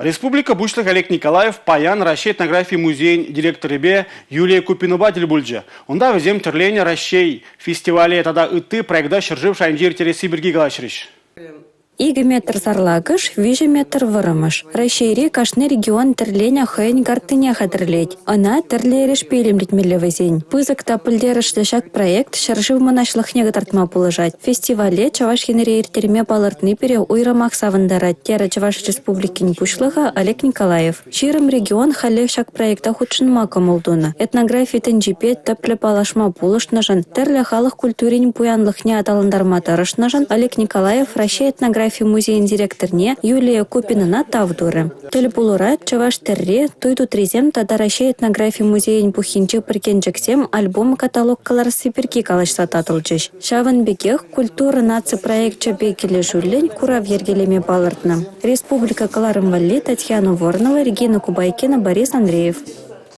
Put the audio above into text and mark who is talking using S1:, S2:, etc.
S1: Республика Пуҫлӑхӗ Олег Николаев паян Раҫҫей этнографи музейӗн директорӗпе Юлия Купинӑпа тӗл пулчӗ. Унта вӗсем тӗрленӗ Раҫҫей фестивале тата ытти проекта ҫӗршыв шайӗнче ирттересси пирки калаҫрӗҫ.
S2: 2 метр сарлакӑш, 3 метр вӑрӑмӑш. Раҫҫейри кашни регион тӗрленӗ хӑйӗн карттине хатӗрлет. Ӑна тӗрлӗ эрешпе илемлетмелле вӗсен. Пысӑк та пӗлтерӗшлӗ ҫак проект ҫӗршыв мӑнаҫлӑхне кӑтартма пулӑшать. Фестивале Чӑваш Енре ирттерме палӑртни пире уйрӑмах савӑнтарать, терӗ Чӑваш Республикин Пуҫлӑхӗ Олег Николаев. 20 регион халех ҫак проекта хутшӑнма кӑмӑл тунӑ. Этнографи тӗнчипе тӗплӗ паллашма пулӑшнӑшӑн, тӗрлӗ халӑх культурин пуянлӑхне аталантарма тӑрӑшнӑшӑн Олег Николаев Раҫҫей этнографи музейӗн директорне Юлия Купинӑна тав турӗ. Тӗл пулура «Чӑваш тӗрри», «Туй тутрисем» тата Раҫҫей этнографи музейӗн пуххинчи пӗркенчӗксем альбом-каталог кӑларасси пирки калаҫса татӑлчӗҫ. Ҫавӑн пекех «Культура» наци проекчӗпе килӗшӳллӗн курав йӗркелеме палӑртнӑ. Республика кӑларӑм валли Татьяна Воронова, Регина Кубайкина, Борис Андреев.